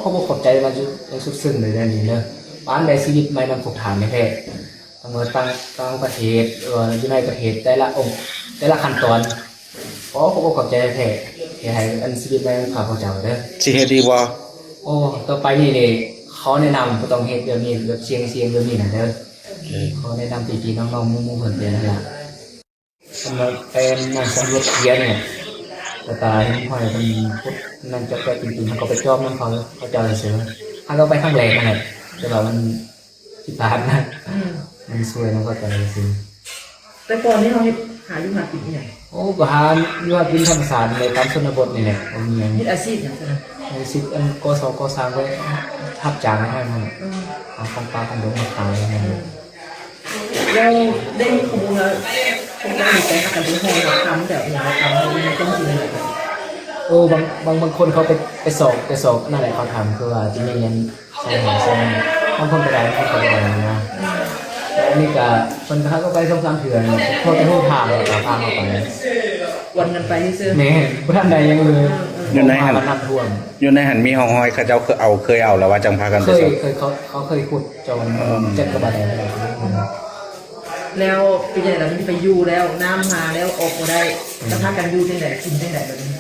ຂໍຂອບໃຈມາຢູ່ຢ່າງສຸດຊຶ້ງເລີຍເດີນີ້ເດີ. ປານໃດຊີວິດໃໝ່ນຳພວກທ່ານແທ້ໆ ທັງເມືອຕ່າງ ຕ່າງປະເທດ ຫຼືວ່າຢູ່ໃນປະເທດ ແຕ່ລະອົງ ແຕ່ລະຂັ້ນຕອນ. ຂໍຂອບອົກຂອບໃຈແທ້ໆ ທີ່ໃຫ້ອັນຊີວິດໃໝ່ນຳຂ້າພະເຈົ້າເດີ. ຊິເຮັດອີກບໍ່? ໂອ້ ຕໍ່ໄປນີ້ນີ້ ຂໍແນະນຳບໍ່ຕ້ອງເຮັດແບບນີ້ ແບບສ່ຽງໆແບບນີ້ນະເດີ. ຂໍແນະນຳພີ່ໆນ້ອງໆໝູ່ໆເພິ່ນໄປຫັ້ນລະ. ສຳລັບແຕ່ນາງສຳຫຼວດເຂຍນີ້ ແລ້ວກະເຫັນຫ້ອຍເພິ່ນຂຸດນັ້ນຈອກແຈກ ເຮົາກໍໄປຈອມນຳເຂົາ ເຂົາເຈົ້າຊື່ໆ. ເຮົາກໍໄປຄັ້ງແລກຫັ້ນແຫຼະ ແຕ່ວ່າມັນຜິດພາດນະ. ອືມ ມັນຊ່ວຍນຳເຂົາເຈົ້າຊື່ໆ. ແຕ່ກ່ອນນີ້ເຮົາເຮັດ ຫາຢູ່ຫາກິນອີ່ຫຍັງ? ໂອ້ ກໍຫາຢູ່ຫາກິນທຳມະຊາດນີ້ແຫຼະ ຕາມຊົນນະບົດນີ້ແຫຼະ ບໍ່ມີຫຍັງ. ເຮັດອາຊີບຫຍັງຊັ້ນນະ? ອາຊີບອັນກໍ່ສ້າງ ກໍ່ສ້າງ ໄປຮັບຈ້າງໃຫ້ເຂົານັ້ນ. ອືມ ຫາຂອງປ່າຂອງດົງມາຂາຍ. ອືມ ແລ້ວໄດ້ຂໍ້ມູນວ່າ ພວກເຈົ້ານີ້ໄປຫາກັນໄປຮ້ອນເອົາຄຳແບບຫຍັງ ເອົາຄຳ ເອົາຫຍັງຈັ່ງຊີ້. ໂອ້ ບາງ ບາງ ບາງຄົນເຂົາໄປ ໄປຊອກ ໄປຊອກນັ້ນແຫຼະ ເຂົາທຳ ຄືວ່າຊິມີຫຍັງໃສ່ຫອຍໃສ່ ບາງຄົນກໍໄດ້ ບາງຄົນກໍບໍ່ໄດ້ນະ. ແລ້ວອັນນີ້ກໍ ເພິ່ນກໍຫາກໍໄປສອງສາມເທື່ອ ພໍແຕ່ຮູ້ທາງ ແລ້ວກໍພາເຮົາໄປ. ກວນກັນໄປຊື່ໆ. ແມ່ນ ບໍ່ທັນໄດ້ຫຍັງເລີຍ. ເອີ ເອີ ຢູ່ໃນຫັ້ນ ນ້ຳຖ້ວມ ຢູ່ໃນຫັ້ນມີຮ່ອງຮອຍ ເຂົາເຈົ້າເຄີຍເອົາ ເຄີຍເອົາແລ້ວວ່າຈັ່ງພາກັນໄປຊອກ. ເຄີຍ ເຄີຍ ເຂົາ ເຂົາເຄີຍຂຸດ ເຈົ້າ ອືມ ຈັກກະບາດແລ້ວ. ແລ້ວເປັນຈັ່ງໃດລະ ມັນໄປຢູ່ແລ້ວ ນ້ຳມາແລ້ວອອກບໍ່ໄດ້. ອືມ ແລ້ວພາກັນຢູ່ຈັ່ງໃດ ກິນຈັ່ງໃດບາດນີ້?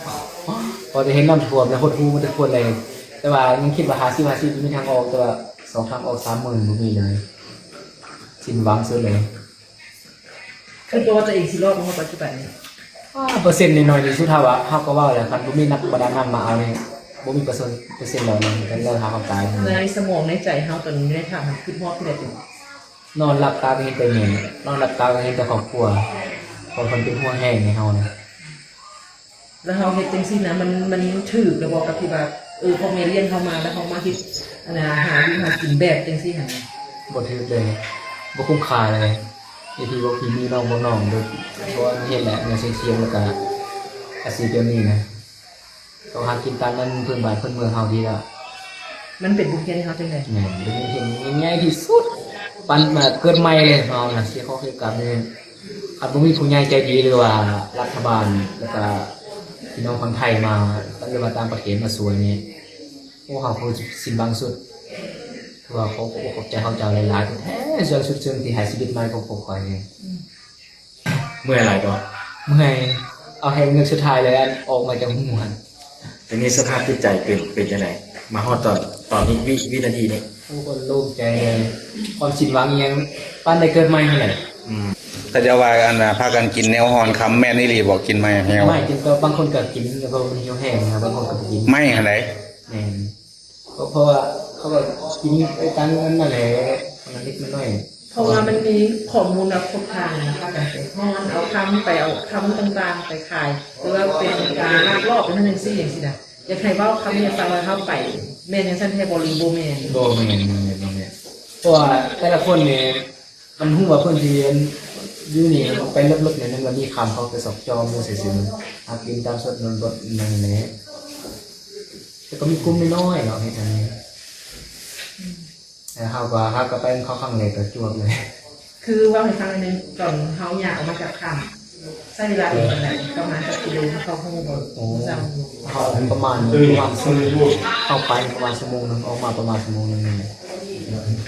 ພໍໄດ້ເຫັນນ້ຳຖ້ວມແລ້ວ ຫົດຫູ່ໝົດທຸກຄົນເລີຍ. ແຕ່ວ່າຍັງຄິດວ່າຫ້າສິບຫ້າສິບ ມີທາງອອກ ແຕ່ວ່າສອງທາງອອກສາມໝື່ນ ບໍ່ມີເລີຍ. ສິ້ນຫວັງສຸດເລີຍ. ຄິດວ່າຕົວເອງຊິລອດມາຮອດປັດຈຸບັນນີ້? ອາ ເປີເຊັນນ້ອຍໆທີ່ສຸດ. ເຮົາວ່າ ເຮົາກໍເວົ້າແລ້ວ ຄັນບໍ່ມີນັກປະດານ້ຳມາເອົານີ້ ບໍ່ມີເປີເຊັນ ເປີເຊັນລອດເລີຍ ເປັນເລື່ອງຫາຄວາມຕາຍ. ໃນສະໝອງໃນໃຈເຮົາຕອນນີ້ ໃນຖ້ຳຫັ້ນ ຄິດຮອດຜູ້ໃດເປັນ? ນອນຫຼັບຕາກໍເຫັນແຕ່ແມ່ ນອນຫຼັບຕາກໍເຫັນແຕ່ຄອບຄົວ ເພາະເພິ່ນເປັນຫ່ວງແຮງໃຫ້ເຮົານະ. ແລ້ວເຮົາເຮັດຈັ່ງຊີ້ນະ ມັນ ມັນຖືກແລ້ວບໍ່ ກັບທີ່ວ່າ ເອີ ພໍ່ແມ່ລ້ຽງເຮົາມາ ແລ້ວເຮົາມາເຮັດ ອັນນ່າ ຫາຢູ່ຫາກິນແບບຈັ່ງຊີ້ຫັ້ນນະ? ບໍ່ຖືກເລີຍ ບໍ່ຄຸ້ມຄ່າເລີຍ. ໄອ້ທີ່ບອກພີ່ມີນ້ອງບອກນ້ອງ ບໍ່ ບໍ່ເຮັດແຫຼະ ແນວສ່ຽງໆ ແລ້ວກະອາຊີບແບບນີ້ນະ ຕ້ອງຫາກິນຕາມນັ້ນ ພື້ນບ້ານພື້ນເມືອງເຮົາດີແລ້ວ. ມັນເປັນບົດຮຽນໃຫ້ເຮົາຈັ່ງໃດ? ແມ່ນ ເປັນບົດຮຽນໃຫຍ່ທີ່ສຸດ ປັນມາເກີດໃໝ່ເລີຍເຮົານະ ເສຍຂອງເສຍກຳນີ້. ຄັນບໍ່ມີຜູ້ໃຫຍ່ໃຈດີ ຫຼືວ່າລັດຖະບານ ແລ້ວກະພີ່ນ້ອງຝັ່ງໄທມາ ຫຼືວ່າຕ່າງປະເທດມາຊ່ວຍນີ້ ໂອ້ ເຮົາຄົງສິ້ນຫວັງສຸດ. ຖືວ່າຂໍຂອບອົກຂອບໃຈເຂົາເຈົ້າຫຼາຍໆແທ້ໆ ສ່ວນສຸດເຊິ່ງທີ່ໃຫ້ຊີວິດໃໝ່ຂອງພວກຂ້ອຍນີ້. ອືມ ເມື່ອຍຫຼາຍບໍ່? ເມື່ອຍ ເອົາແຮງເຮືອກສຸດທ້າຍເລີຍ ອັນອອກມາຈາກຫູຫັ້ນ. ຕອນນີ້ສະພາບຈິດໃຈເປັນ ເປັນຈັ່ງໃດ ມາຮອດຕອນ ຕອນນີ້ ວິ ວິນາທີນີ້? ໂອ້ ໂລ່ງໃຈເລີຍ ຄວາມສິ້ນຫວັງອີ່ຫຍັງ ປານໄດ້ເກີດໃໝ່ຫັ້ນແຫຼະ. ອືມ ເຂົາເຈົ້າວ່າ ອັນນ່າ ພາກັນກິນແນວຮ້ອນຄຳ ແມ່ນອີ່ຫຼີບໍ່? ກິນໄມ້ແຮວ ໄມ້ກິນ ກໍບາງຄົນກໍກິນ ແລ້ວກໍມັນຫິວແຮງນະ ບາງຄົນກໍບໍ່ກິນ. ໄມ້ຫັ້ນໃດ? ແມ່ນ ເພາະ ເພາະວ່າເຂົາກໍກິນໄປຕາມອັນນັ້ນແຫຼະ ອັນເລັກອັນນ້ອຍ. ເພາະວ່າມັນມີຂໍ້ມູນວ່າພວກທ່ານນະ ພາກັນໄປຮ້ອນເອົາຄຳ ໄປເອົາຄຳຕ່າງໆໄປຂາຍ ຫຼືວ່າເປັນການລັກລອບໄປນັ້ນຈັ່ງຊີ້ຈັ່ງຊີ້ນະ. ຢາກໃຫ້ເວົ້າຄຳນີ້ໃຫ້ຟັງວ່າເຮົາໄປແມ່ນຈັ່ງຊັ້ນແທ້ບໍ່ ຫຼືບໍ່ແມ່ນ? ບໍ່ແມ່ນ ບໍ່ແມ່ນ ບໍ່ແມ່ນ. ເພາະວ່າແຕ່ລະຄົນນີ້ ມັນຮູ້ວ່າເພິ່ນຊິຢູ່ນີ້ ໄປເລິກໆນີ້ ມັນກໍມີຄຳ ເຂົາໄປຊອກຈອມຢູ່ຊື່ໆ ຫາກິນຕາມຊົນນະບົດນັ້ນແຫຼະ. ແຕ່ກໍມີກຸ່ມນ້ອຍໆເນາະ ເຮັດອັນນີ້. ແຕ່ເຮົາກໍ ເຮົາກໍໄປເຂົ້າຄັ້ງແລກກໍຈວບເລີຍ. ຄືເວົ້າໃຫ້ຟັງໜ້ອຍໜຶ່ງ ຕອນເຮົາຍ່າງອອກມາຈາກຖ້ຳ ໃຊ້ເວລາດົນປານໃດ? ປະມານຈັກກິໂລ ເຮົາຮູ້ບໍ່? ໂອ້ ເຮົາປະມານ ປະມານຊົ່ວໂມງ ເຂົ້າໄປປະມານຊົ່ວໂມງໜຶ່ງ ອອກມາປະມານຊົ່ວໂມງໜຶ່ງນີ້ແຫຼະ.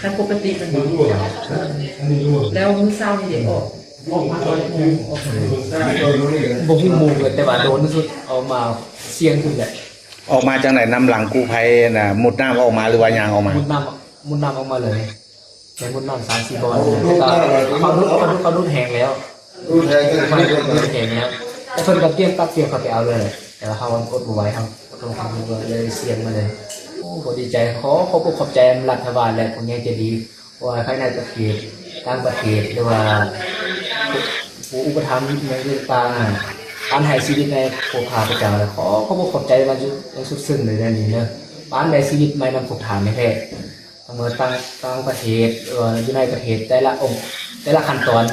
ຄັນປົກກະຕິແມ່ນບໍ່? ແລ້ວມື້ເຊົ້ານີ້ເດ ອອກ ອອກມາຕອນຈັກໂມງ? ອອກມາ ບໍ່ຮູ້ໂມງເລີຍ ແຕ່ວ່າໂດນທີ່ສຸດອອກມາສ່ຽງສຸດແຫຼະ. ອອກມາຈັ່ງໃດ? ນຳຫຼັງກູ້ໄພນະ ມຸດນ້ຳອອກມາ ຫຼືວ່າຍ່າງອອກມາ? ມຸດນ້ຳ ມຸດນ້ຳອອກມາເລີຍ. ໄປມຸດນ້ຳສາມສີ່ບ່ອນ ແຕ່ກໍເຂົາດຸດ ເຂົາດຸດ ເຂົາດຸດແຮງແລ້ວ ດຸດແຮງ ເຂົາດຸດແຮງແລ້ວ. ແຕ່ເພິ່ນກໍກຽມຕັກກຽມເຂົ້າໄປເອົາເລີຍ ແຕ່ວ່າເຮົາອົດບໍ່ໄຫວ ເຮົາກໍຕ້ອງທຳເພື່ອເລີຍສ່ຽງມາເລີຍ. ໂອ້ ກໍດີໃຈ ຂໍຂອບອົກຂອບໃຈລັດຖະບານ ແລະ ຜູ້ໃຫຍ່ໃຈດີ ບໍ່ວ່າພາຍໃນປະເທດ ຕ່າງປະເທດ ຫຼືວ່າຜູ້ ຜູ້ອຸປະຖຳໃນຕ່າງໆ ການໃຫ້ຊີວິດໃນພວກຂ້າພະເຈົ້າ ແລະ ຂໍຂອບອົກຂອບໃຈມາຢູ່ຢ່າງສຸດຊຶ້ງເລີຍເດີນີ້ເດີ. ປານໃດຊີວິດໃໝ່ນຳພວກທ່ານແທ້ໆ ທັງເມືອຕ່າງ ຕ່າງປະເທດ ຫຼືວ່າຢູ່ໃນປະເທດ ແຕ່ລະອົງ ແຕ່ລະຂັ້ນຕອນ.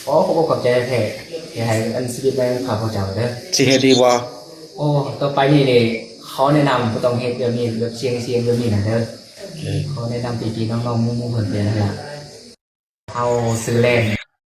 ຂໍຂອບອົກຂອບໃຈແທ້ໆ ທີ່ໃຫ້ອັນຊີວິດໃໝ່ຂ້າພະເຈົ້າເດີ. ຊິເຮັດອີກບໍ່? ໂອ້ ຕໍ່ໄປນີ້ນີ້ ຂໍແນະນຳບໍ່ຕ້ອງເຮັດແບບນີ້ ແບບສ່ຽງໆແບບນີ້ນະເດີ. ຂໍແນະນຳພີ່ໆນ້ອງໆໝູ່ໆເພິ່ນໄປຫັ້ນລະ. ເຮົາຊື່ແລນ